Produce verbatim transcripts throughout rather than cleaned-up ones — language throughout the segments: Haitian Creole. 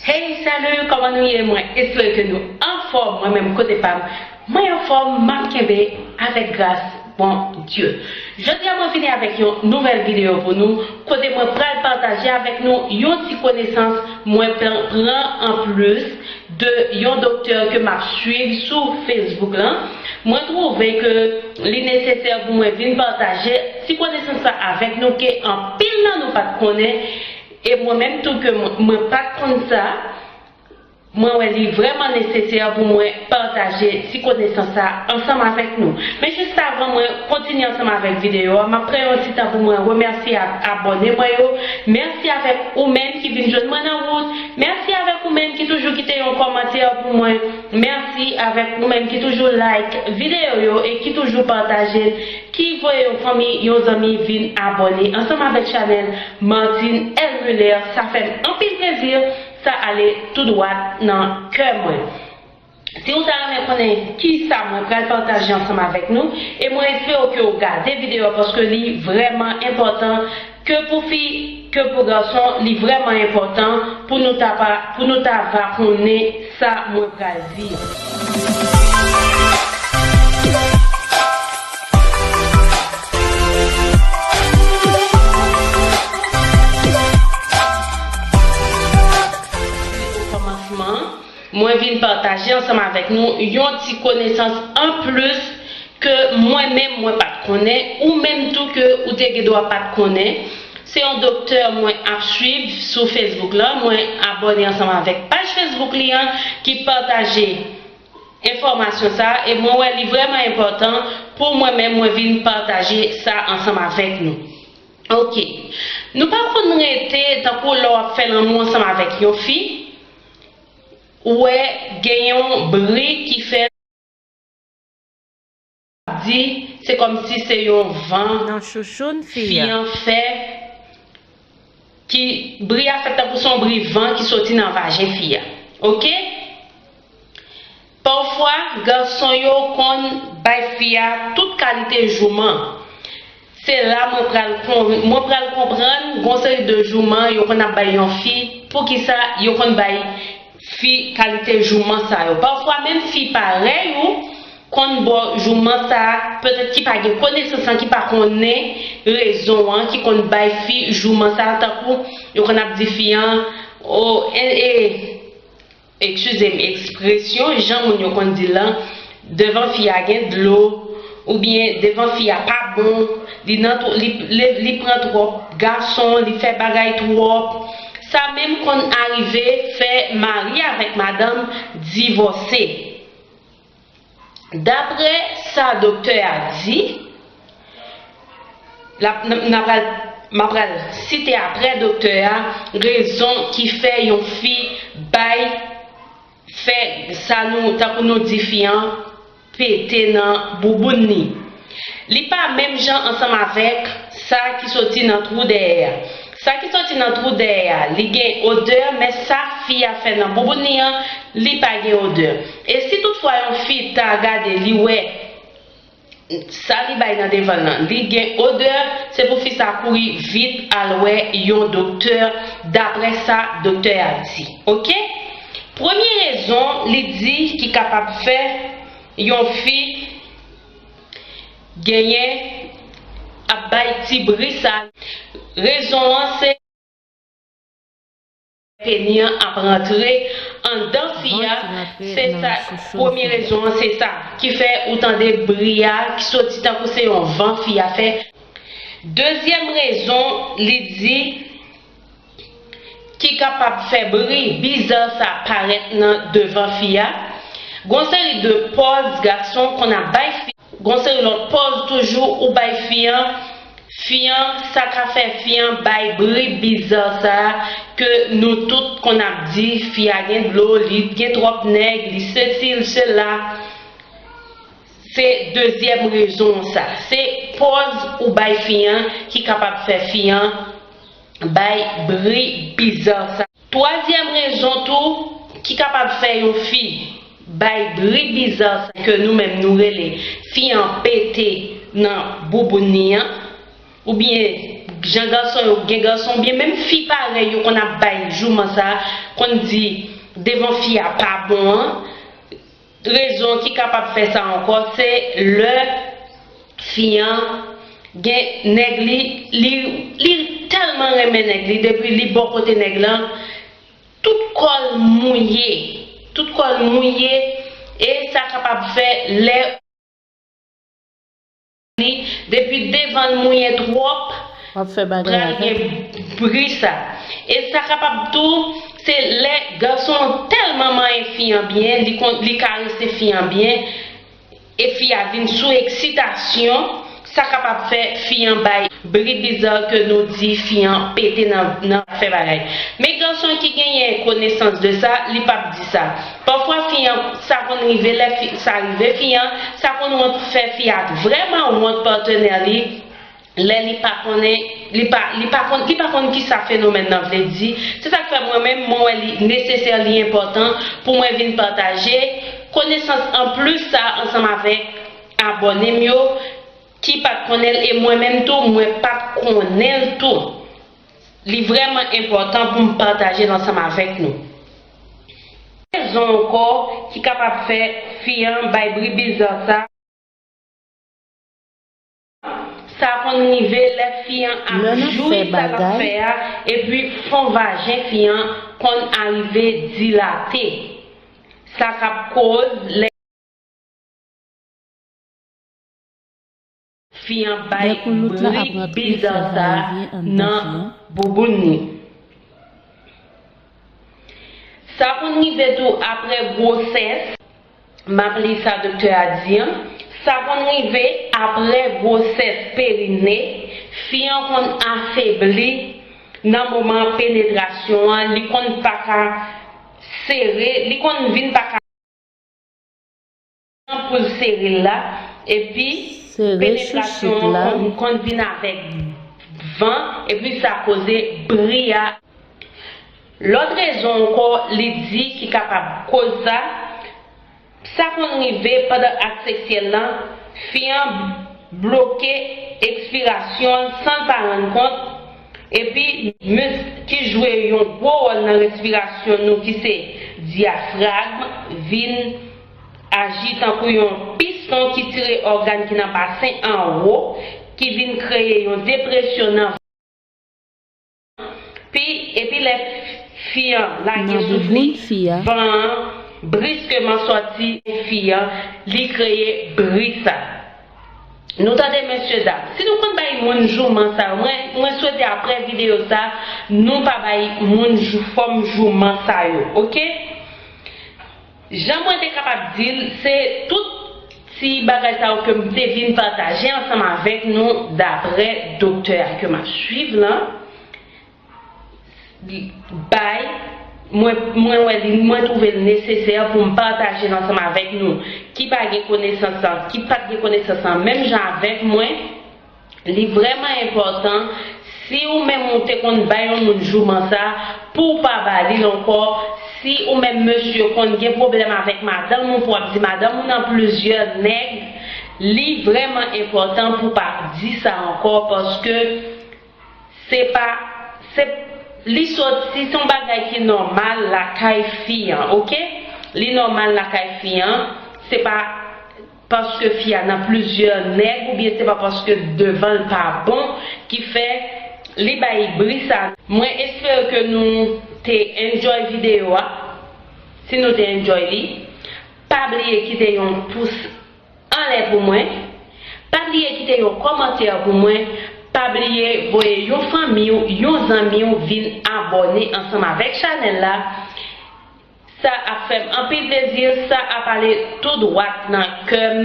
Hey, salut, kòman nou ye? Mwen espere ke nou anfòm. Mwen menm, kote pa m, mwen anfòm, m ap kenbe avèk gras Bondye. Jodi a, mwen vini avèk yon nouvèl videyo pou nou, kote mwen pral pataje avèk nou yon ti konesans mwen pran, pran anplis de yon doktè ke m ap swiv sou Facebook lan. Mwen twouve ke li nesesè pou mwen vin pataje ti konesans sa avèk nou ke anpil nan nou pa t konnen, e mwen menm tou ke mwen, mwen pa t konn sa. Mwen wè li vrèman nesesè pou mwen pataje ti konesans sa ansanm avèk nou. Men jis avan mwen kontinye ansanm avèk videyo a, m ap pran yon ti tan pou mwen remèsye ab-, abòne mwen yo. Mèsi avèk ou menm ki vin jwenn mwen nan wout. Mèsi avèk ou menm ki toujou kite yon kòmantè pou mwen. Mèsi avèk ou menm ki toujou like videyo yo e ki toujou pataje l, ki voye yon fanmi, yon zanmi vin abòne ansanm avèk chanèl Martine L. Muller. Sa fè m anpil plezi. Sa ale tou dwat nan kè mwen. Si w ta renmen konnen kisa mwen pral pataje ansanm avèk nou, e mwen espere ke w gade videyo a paske li vrèman enpòtan, ke pou fi, ke pou gason, li vrèman enpòtan pou nou ta pa, pou nou ta va konnen sa mwen pral di. Kòmansman, mwen vin pataje ansanm avèk nou yon ti konesans anplis ke mwen menm mwen pa t konnen, ou menm tou ke ou te gen dwa pa t konnen. Se yon doktè mwen ap swiv sou Facebook lan, mwen abòne ansanm avèk paj Facebook li an ki pataje enfòmasyon sa, e mwen wè li vrèman enpòtan pou mwen menm mwen vin pataje sa ansanm avèk nou. Ok. Nou pa konn rete tankou lè w ap fè lanmou ansanm avèk yon fi, ou wè gen yon bri ki fè, di, se kòmsi se yon van nan chouchoun fi fi a an fè, ki bri a fèt tankou se yon bri van ki soti nan vajen fi a. Ok? Pafwa, gason yo konn bay fi a tout kalite jouman. Se la mwen pral kon-, mwen pral konprann gon seri de jouman yo konn ap bay yon fi, poukisa yo konn bay fi kalite jouman sa yo. Pafwa, menm fi parèy ou konn ba w jouman sa, petèt ki pa gen konesans lan, ki pa konnen rezon an, ki konn bay fi jouman sa, tankou yo konn ap di fi an, o, e, e, eskize m, ekspresyon, jan moun yo konn di l lan, devan fi a gen dlo, oubyen devan fi a pa bon, li nan tw-, li, li, li pran twòp gason, li fè bagay twòp. Sa menm konn arive fè mari avèk madanm divòse. Daprè sa doktè a di, l ap, n, n ap pral, m ap pral site aprè doktè a rezon ki fè yon fi bay, fè sa nou, tankou nou di fi an, pete nan bouboun li. Li pa menm jan ansanm avèk sa ki soti nan twou dèyè a. Sa ki soti nan twou dèyè a, li gen odè, men sa fi a fè nan bouboun li an, li pa gen odè. E si toutfwa yon fi ta gade, li wè sa li bay nan devan l lan, li gen odè, se pou fi sa kouri vit al wè yon doktè, daprè sa doktè a di. Ok? Premye rezon li di ki kapab fè yon fi genyen ap bay ti bri sa. Rezon an se peni an ap rantre anndan fi a. Se sa, premye rezon an se sa ki fè ou tande bri a ki soti tankou se yon van fi a fè. Dezyèm rezon li di ki kapab fè bri biza sa parèt nan devan fi a. Gon seri de pòz gason konn ap bay fi. Gon seri lòt pòz toujou ou bay fi an. Fi an, sa ka fè fi an bay bri biza sa ke nou tout konn ap di, fi a gen dlo, li gen twòp nèg, li sesi, li sela. Se dezyèm rezon sa. Se pòz ou bay fi an ki kapab fè fi an bay bri biza sa. Twazyèm rezon tou ki kapab fè yon fi bay bri biza sa ke nou menm nou rele fi an pete nan bouboun li an, oubyen jan gason yo, gen gason, oubyen menm fi parèy yo konn ap bay jouman sa, konn di devan fi a pa bon an. Rezon ki kapab fè sa ankò, se lè fi an gen nèg li, li, li tèlman renmen nèg li, depi li bò kote nèg lan, tout kò l mouye, tout kò l mouye, e sa kapab fè lè li, depi devan l mouye twòp, w ap fè bagay pral gen bri sa. E sa kapab tou, se lè gason an tèlman manyen fi an byen, li kon, li karese fi an byen, e fi a vin sou eksitasyon, sa kapab fè fi an bay bri biza ke nou di fi an pete nan, nan fè bagay. Men gason ki genyen konesans de sa, li p ap di sa. Pafwa fi an, sa konn rive, lè fi, sa rive fi an, sa konn wont, fè fi a vrèman wont patnè li, lè li pa konnen, li pa, li pa konn, li pa konn ki sa fenomèn nan vle di. Se sa k fè mwen menm, mwen wè li nesesè, li enpòtan pou mwen vin pataje konesans anplis sa ansanm avèk abòne m yo ki pa t konnen l, e mwen menm tou, mwen pa t konnen l tou. Li vrèman enpòtan pou m pataje l ansanm avèk nou. Rezon ankò ki kapab fè fi an bay bri biza sa, sa konn rive lè fi an ap jwi sa l ap fè a, epi fon vajen fi an konn arive dilate. Sa k ap koz lè fi an bay bri biza sa nan bouboun li. Sa konn rive tou apre gwosès, m ap li sa doktè a di an, sa konn rive apre gwosès perine, fi an konn afebli nan moman penetrasyon an, li konn pa ka sere, li konn vin pa ka pou l sere l la, epi penetrasyon an konn, konn vin avèk van, epi sa koze bri a. Lòt rezon ankò, li di ki kapab koz sa, sa konn rive pandan ak seksyèl lan, fi an bloke ekspirasyon l san l pa rann kont, epi misk ki jwe yon gwo wòl nan respirasyon nou ki se dyafragm vin aji tankou yon piston ki tire ògàn ki nan basen anwo, ki vin kreye yon depresyon nan pi, epi lè fi an lage souf li, van an briskeman sòti fi an, li kreye bri sa. Nou tande, mesye dam, si nou konn bay moun jouman sa yo, mwen, mwen swete apre videyo sa, nou pa bay moun jou, fòm jouman sa yo, oke? Jan mwen te kapab di l, se tout ti bagay sa yo ke m te vin pataje ansanm avèk nou, daprè doktè a ke m ap swiv lan, bay, mwen, mwen wè li, mwen twouve l nesesè pou m pataje l ansanm avèk nou, ki pa gen konesans lan, ki pa t gen konesans lan, menm jan avèk mwen, li vrèman enpòtan, si ou menm ou te konn bay yon moun jouman sa, pou w pa ba li l ankò, si ou menm mesye konn gen pwoblèm avèk madanm ou, pou w ap di madanm ou nan plizyè nèg, li vrèman enpòtan pou w pa di sa ankò, paske se pa, se, li sòti, se yon bagay ki nòmal lakay fi an, oke? Li nòmal lakay fi an, se pa paske fi a nan plizyè nèg, oubyen se pa paske devan l pa bon ki fè li bay bri sa. Mwen espere ke nou te enjoy videyo a. Si nou te enjoy li, pa bliye kite yon pous anlè pou mwen. Pa bliye kite yon kòmantè pou mwen. Pa bliye voye yon fanmi w, yon zanmi w vin abòne ansanm avèk chanèl la. Sa ap fè m anpil plezi, sa ap ale tou dwat nan kè m,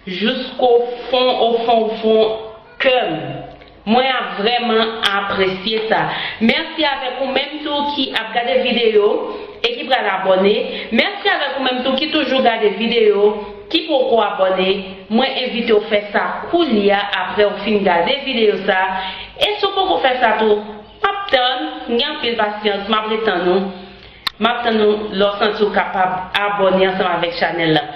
jisko fon, o fon, o fon kè m. Mwen ap vrèman apresye sa. Mèsi avèk ou menm tou ki ap gade videyo e ki pral abòne. Mèsi avèk ou menm tou ki toujou gade videyo, ki poko abòne. Mwen envite w fè sa koulye a apre w fin gade videyo sa. E si w poko fè sa tou, m ap tann, gen anpil pasyans, m ap ret tann ou. M ap tann ou lè w santi w kapab abòne ansanm avèk chanèl la.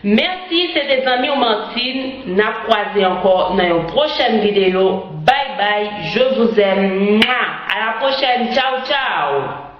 Mèsi, se te zanmi w Martine. N ap kwaze ankò nan yon pwochèn videyo. Bay bay. Bye, je vous aime. Mouah. À la prochaine. Ciao, ciao.